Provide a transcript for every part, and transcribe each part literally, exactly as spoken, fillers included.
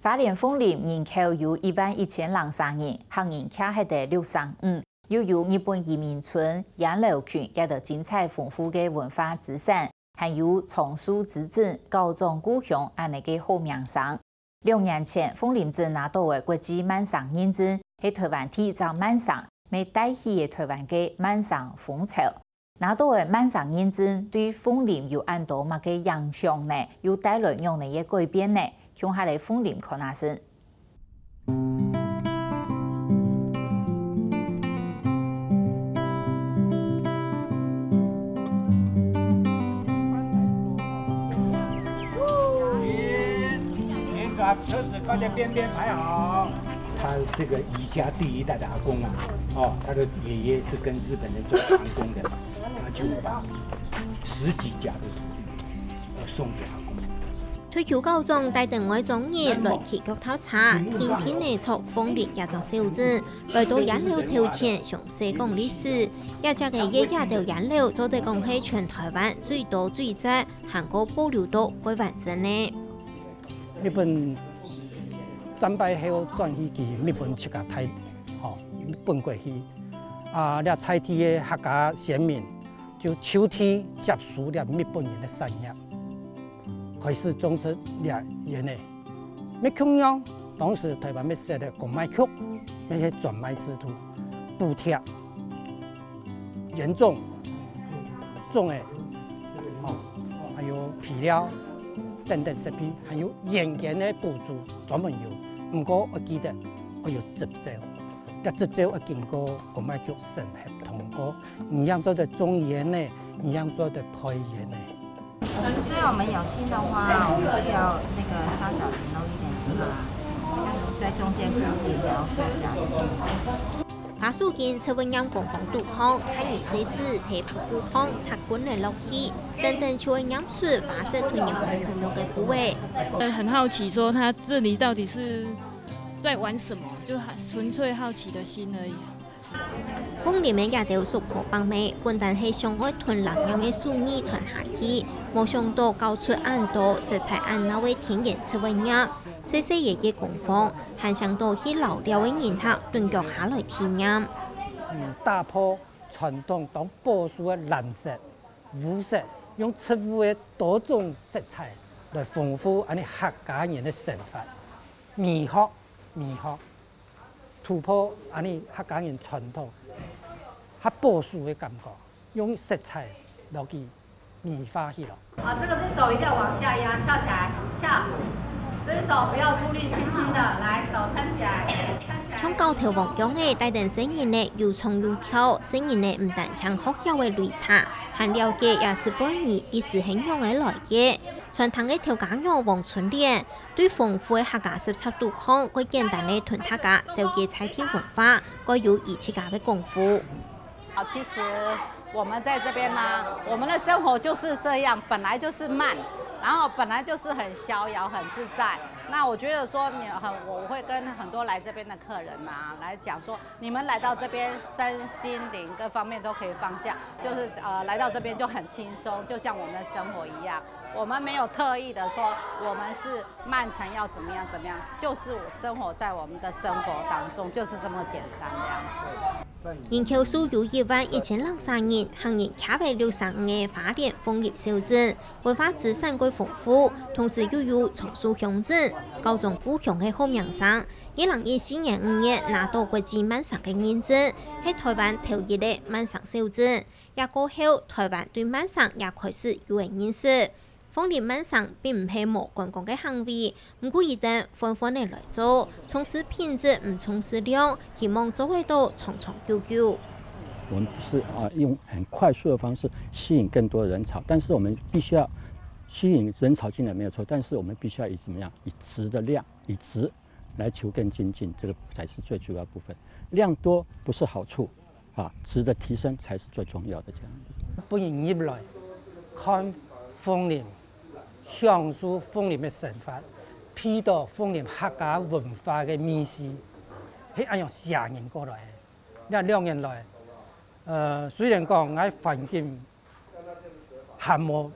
花蓮鳳林人口有一萬一千零三人，客人徛在六成五，又有日本移民村、菸樓群這兜精彩豐富个文化資產，還有樟樹之鎮、校長故鄉恁呢个好名聲。兩年前，鳳林鎮拿到个國際慢城認證，係臺灣第一隻慢城，乜帶起个臺灣个慢城風潮。拿到个慢城認證對鳳林有恁多麼个影響呢？又帶來仰般个改變呢？共下來鳳林看下先。您把车子靠在边边排好。他这个宜家第一代的阿公啊，哦，他的爷爷是跟日本人做船工的，他就把十几甲的土地，呃，送给阿公。退休校長帶等外庄人來騎腳踏車，定定仔著鳳林這隻小鎮，來到菸樓頭前詳細講歷史。這隻个月野頭菸樓做得講係全臺灣最多最早，還過保留到蓋完整个。日本戰敗後轉去佢日本自家大，吼，日本國去。啊，這在地个客家先民就就地接收這日本人个產業，開始種植這菸仔。乜共樣，當時臺灣乜設个公賣局，乜係專賣制度，補貼、菸種、種仔，吼，還有肥料等等設備，還有現金个補助專門有。毋過愛記得，愛有執照，這執照愛經過公賣局審核通過，你正做得種菸仔，你正做得配菸仔。所以我們有心的話，我們需要那個三角形弄一點出來，在中間固定，然後做這樣子。花樹根植物園官方肚項，大人細子在棚戶項踢滾仔落去，等等就會拈出花色同人無共樣个部位。呃，很好奇，說他這裡到底是在玩什麼，就還純粹好奇的心而已。鳳林个這兜叔婆伯姆，本旦係想愛同藍樣个手藝傳下去，無想到搞出恁多色彩恁鬧个田園植物園。細細个个工坊，還想到去遶尞个人客蹲腳下來體驗。嗯，打破傳統當保守个藍色、烏色，用植物个多種色彩來豐富恁呢客家人个生活。美學，美學，突破恁呢客家人傳統較保守个感覺，用色彩落去 美化去了。啊，這個，這手一定要往下壓，翹起來，翹。這隻手不要出力，輕輕的，來，手撐起來，撐起來。像教頭王樣仔，帶等細人仔又唱又跳，細人仔毋單淨學曉个擂茶，還了解這十八年歷史係仰仔來个。餐廳个頭家娘王春蓮，對豐富个客家食材肚項，過簡單个同大家紹介在地文化，過有佢自家个功夫。 好，其實我們在這邊呢，我們的生活就是這樣，本來就是慢，然後本來就是很逍遙、很自在。那我覺得說，你很，我會跟很多來這邊的客人啊，來講說，你們來到這邊，身心靈各方面都可以放下，就是，呃，來到這邊就很輕鬆，就像我們的生活一樣。我們沒有特意的說我們是 慢城要怎麼樣怎麼樣，就是我生活在我們的生活當中，就是這麼簡單的樣子。人口數有一萬一千零三人，客人徛在六成五个花蓮鳳林小鎮，文化資產蓋豐富，同時又有樟樹鄉鎮、校長故鄉个好名聲。二零一四年五月拿到國際慢城个認證，係臺灣頭一个慢城小鎮。也過後，臺灣對慢城也開始有人認識。 鳳林慢城並毋係無觀光个行為，毋過一定換換仔來做，重視品質毋重視量，希望做會到長長久久。我們不是啊用很快速的方式吸引更多的人潮，但是我們必須要吸引人潮進來沒有錯，但是我們必須要以怎麼樣？以質的量，以質來求更精進，這個才是最主要部分。量多不是好處， 啊，質的提升才是最重要的。這樣，分人入來看鳳林，享受鳳林个生活，鼻著鳳林客家文化个味緒，係恁樣吸引人過來个。這兩年來，呃，雖然講𠊎環境還無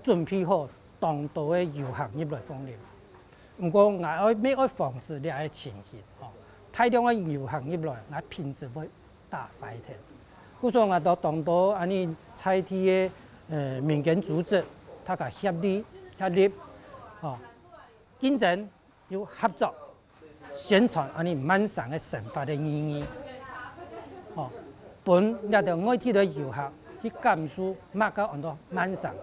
準備好當多个遊客入來鳳林，毋過𠊎愛乜愛防止這个情形，吼，大量个遊客入來，𠊎品質會打壞忒。故所𠊎都當多恁呢在地个，呃，民間組織，大家協力協力，吼，競爭又合作，宣傳恁呢萬山个生活个意義，吼，分這兜外地个遊客去感受麼个安到萬山、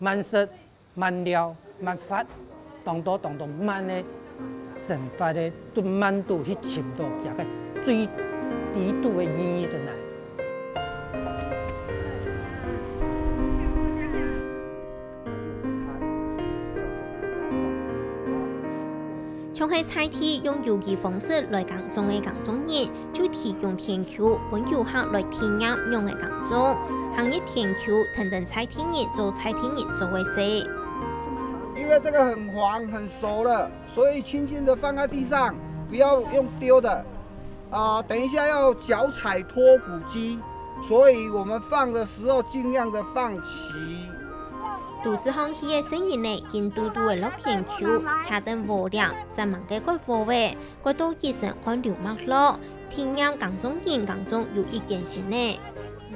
萬食、 慢尞、慢活，當多當多慢个生活个，對慢度去尋到佢个最底肚个意義在哪。像係在地用有機方式來耕種个耕種人，就提供田坵分遊客來體驗仰仔耕種，行入田坵，跈等在地人做在地人做个事。 因为这个很黄很熟了，所以轻轻的放在地上，不要用丢的。啊，等一下要脚踩脱谷机，所以我们放的时候尽量的放齐。都市項去个細人仔，緊嘟嘟仔落田坵，擎等禾籃，煞猛个割禾仔，割到幾身汗流脈落，體驗耕種人耕種有一間心呢。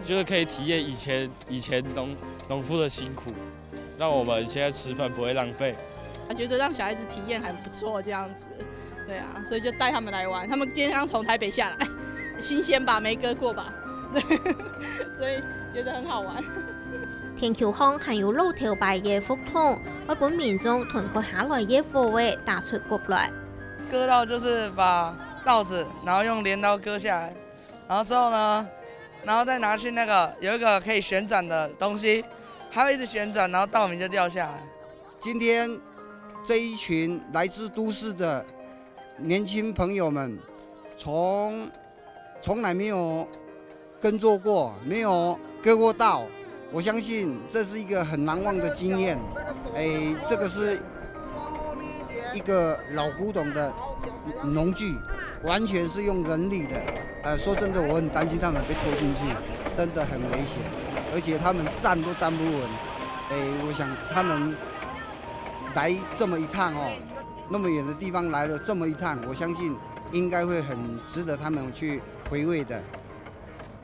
就是可以體驗以前以前農農夫的辛苦，讓我們現在吃飯不會浪費。我覺得讓小孩子體驗還不錯，這樣子，對啊，所以就帶他們來玩。他們今天剛從台北下來，新鮮吧，沒割過吧，對，所以覺得很好玩。田坵項還有老頭擺个福桶，愛分民眾同割下來个禾仔打出穀來。割稻就是把稻子，然後用鐮刀割下來，然後之後呢，然後再拿去那個有一個可以旋轉的東西，它會一直旋轉，然後稻米就掉下來。今天这一群来自都市的年轻朋友们，从从来没有耕作过，没有割过稻，我相信这是一个很难忘的经验。哎，这个是一个老古董的农具，完全是用人力的。呃，说真的，我很担心他们被拖进去，真的很危险，而且他们站都站不稳。哎，我想他们来这么一趟哦，那么远的地方来了这么一趟，我相信应该会很值得他们去回味的。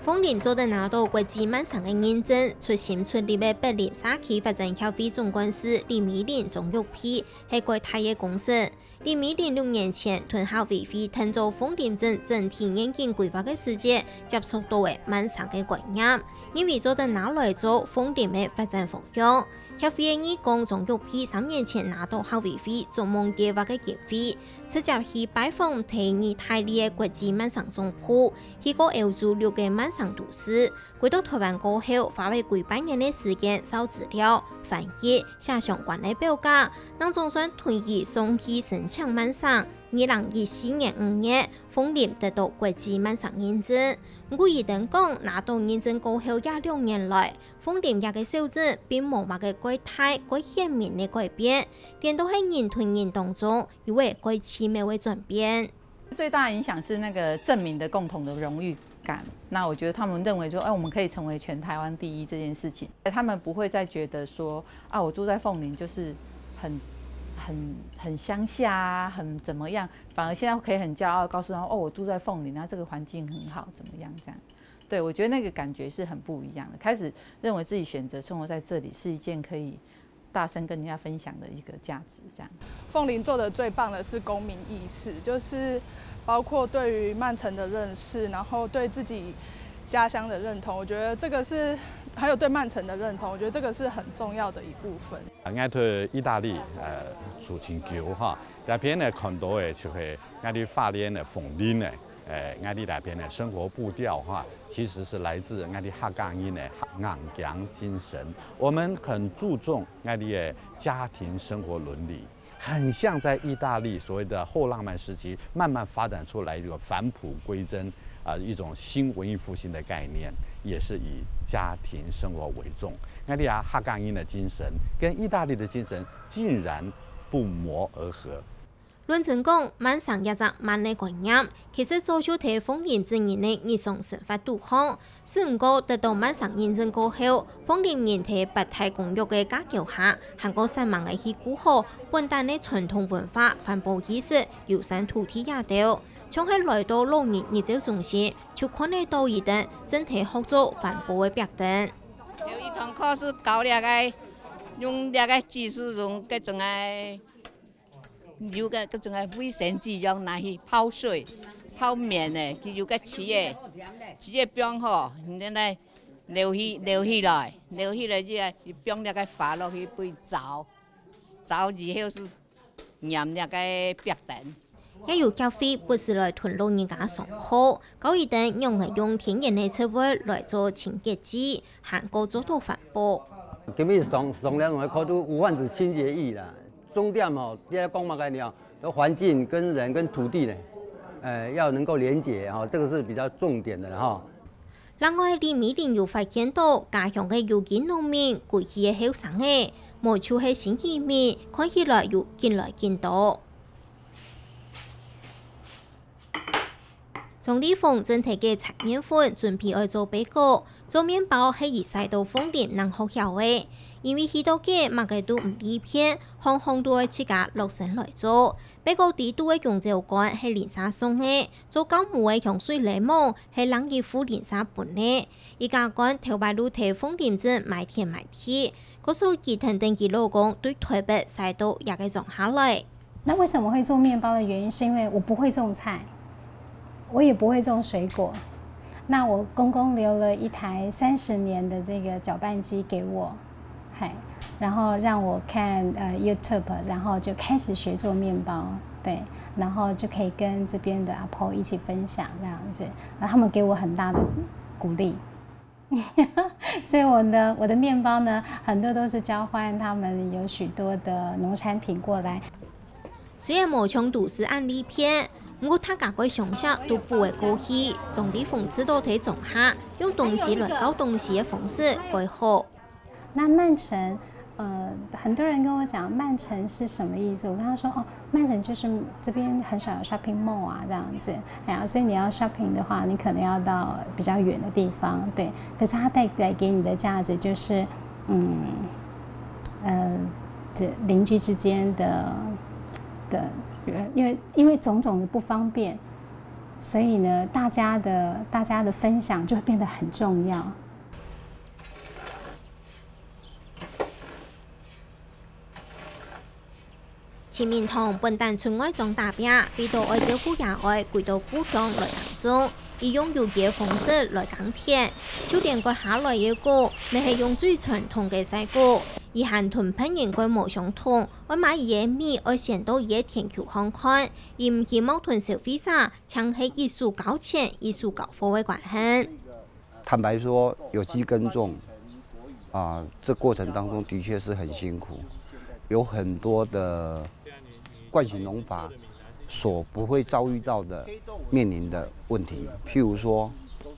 鳳林做得拿到國際慢城个認證，出心出力个北林社區發展協會總幹事李美玲總玉佩係蓋大个功臣。李美玲六年前同客委會訂做鳳林鎮整體願景規劃个時節，接觸到个慢城个觀念，認為做得拿來做鳳林个發展方向。 協會个義工總玉佩三年前拿到客委會逐夢計畫个經費，直接去拜訪第二大里个國際慢城總部，去過歐洲六個慢城都市，歸到臺灣過後，花了幾百年个時間搜資料、翻譯、寫相關个表格，正總算同意送去申請慢城。二零一四年五月，鳳林得到國際慢城認證。毋過佢等講，拿到認證過後這六年來， 鳳林這個小鎮並無麼个蓋大、蓋顯明个改變，顛倒係人同人當中有个蓋奇妙个轉變。最大的影響是那個鎮民的共同的榮譽感。那我覺得他們認為說，哎，我們可以成為全台灣第一這件事情，他們不會再覺得說，啊，我住在鳳林就是很很很鄉下啊，很怎麼樣，反而現在可以很驕傲告訴他，哦，我住在鳳林，那這個環境很好，怎麼樣這樣。 對，我覺得那個感覺是很不一樣的。開始認為自己選擇生活在這裡是一件可以大聲跟人家分享的一個價值，這樣。鳳林做的最棒的是公民意識，就是包括對於慢城的認識，然後對自己家鄉的認同，我覺得這個是還有對慢城的認同，我覺得這個是很重要的一部分。𠊎在義大利，呃，住盡久哈，這片呢看到个就係𠊎在花蓮个鳳林呢，呃，𠊎在這片个生活步調哈，其實是來自𠊎在客家人个硬頸精神。我們很注重𠊎在个家庭生活倫理，很像在義大利所謂的後浪漫時期慢慢發展出來一個返璞歸真，啊，一種新文藝復興的概念，也是以家庭生活為重。𠊎在啊客家人个精神跟義大利个精神竟然不謀而合。論真講，慢城這隻慢个觀念，其實早就在鳳林鎮人个日常生活肚項，只毋過得到慢城認證過後，鳳林人在八大公約个架構下，還過煞猛个去顧好本旦个傳統文化、環保意識、友善土地這兜，像係來到老人日照中心，就看得到佢等正在學做環保个壁燈。有一堂課是搞這個，用這個技術，用這種个 有个，該種个衛生紙樣拿去泡水、泡面个，佢有个紙个，紙个放好，然後呢，撈起，撈起來，撈起來之後，佢放這個花落去，分佢燥，燥之後係黏這個壁燈。也有協會不時來同老人家上課，教佢等仰仔用天然个植物來做清潔劑，還過做到環保。今日上，上兩堂課都有關係清潔劑啦。 重點吼，你愛講麼个呢？有環境跟人跟土地呢，呃，要能夠連結吼，這個是比較重點的啦吼。另外，李美玲有發現到，家鄉个有機農民歸去个後生仔，無就係新移民，看起來有緊來緊多。 張麗鳳正在該搓麵粉，準備愛做粄糕。做麵包係佢徙到鳳林正學曉个，因為去到該麼个都毋利便，項項都愛自家落身來做。粄糕底肚个弓蕉乾係鄰舍送个，做酵母个香水檸檬係另一戶鄰舍分个。一家官頭擺就在鳳林鎮買田買地，故所佢跈等佢老公對臺北徙到這个莊下來。 那為什麼會做麵包的原因，是因為我不會種菜，我也不會種水果。那我公公留了一台三十年的這個攪拌機給我，嘿，然後讓我看，呃，YouTube，然後就開始學做麵包，對，然後就可以跟這邊的阿婆一起分享這樣子，然後他們給我很大的鼓勵。 所以我的，我的麵包呢，很多都是交換他們有許多的農產品過來。雖然無像都市恁利便，毋過大家个想像都補會過去。張麗鳳試著在莊下，用東西來交東西个方式，蓋好。那慢城，呃，很多人跟我講慢城是什麼意思，我跟他說，哦，慢城就是這邊很少有shopping mall啊，這樣子。哎呀，所以你要shopping的話，你可能要到比較遠的地方，對。可是它帶來給你的價值就是，嗯，呃，這鄰居之間的，的，因為，因為種種的不方便，所以呢，大家的，大家的分享就會變得很重要。 陳明堂本旦出外庄打拚，為著愛照顧爺哀，歸到故鄉來耕種，佢用有機个方式來耕田，就連割下來个果，乜係用最傳統个曬果。佢還同別人蓋無相同，愛買佢个米，愛先到佢个田坵項看，佢毋希望同消費者淨係一手交錢、一手交貨个關係。 坦白說，有機耕種啊，這過程當中的確是很辛苦，有很多的慣行農法所不會遭遇到的、面臨的問題，譬如說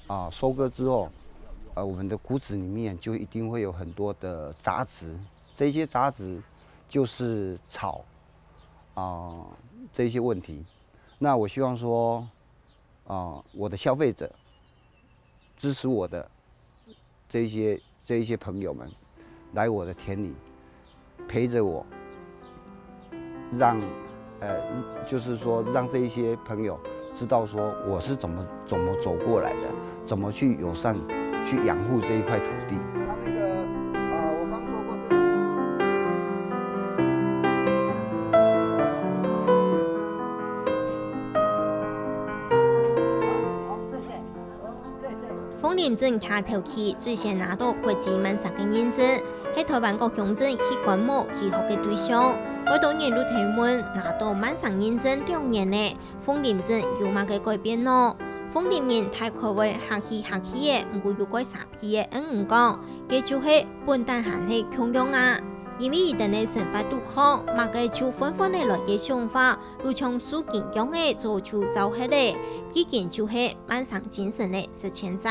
啊，收割之後，呃，我們的穀子裡面就一定會有很多的雜質，這些雜質就是草啊，這些問題。那我希望說，啊，我的消費者 支持我的這一些這一些朋友們來我的田裡陪著我，讓呃，就是說讓這一些朋友知道說我是怎麼怎麼走過來的，怎麼去友善去養護這一塊土地。那那個呃，我剛說過這個。 鳳林鎮徛頭區最先拿到國際慢城个認證，係臺灣各鄉鎮去觀摩、去學个對象。蓋多人都提問，拿到慢城認證兩年了，鳳林鎮有麼个改變呢？鳳林人大概會客氣客氣个，毋過有蓋沙鼻个，嗯嗯講，該就係本旦還係共樣啊。因為佢等个生活肚項，麼个就換換仔來个想法， 就像樹根樣仔早就燥忒了，既經就係慢城精神个實踐者。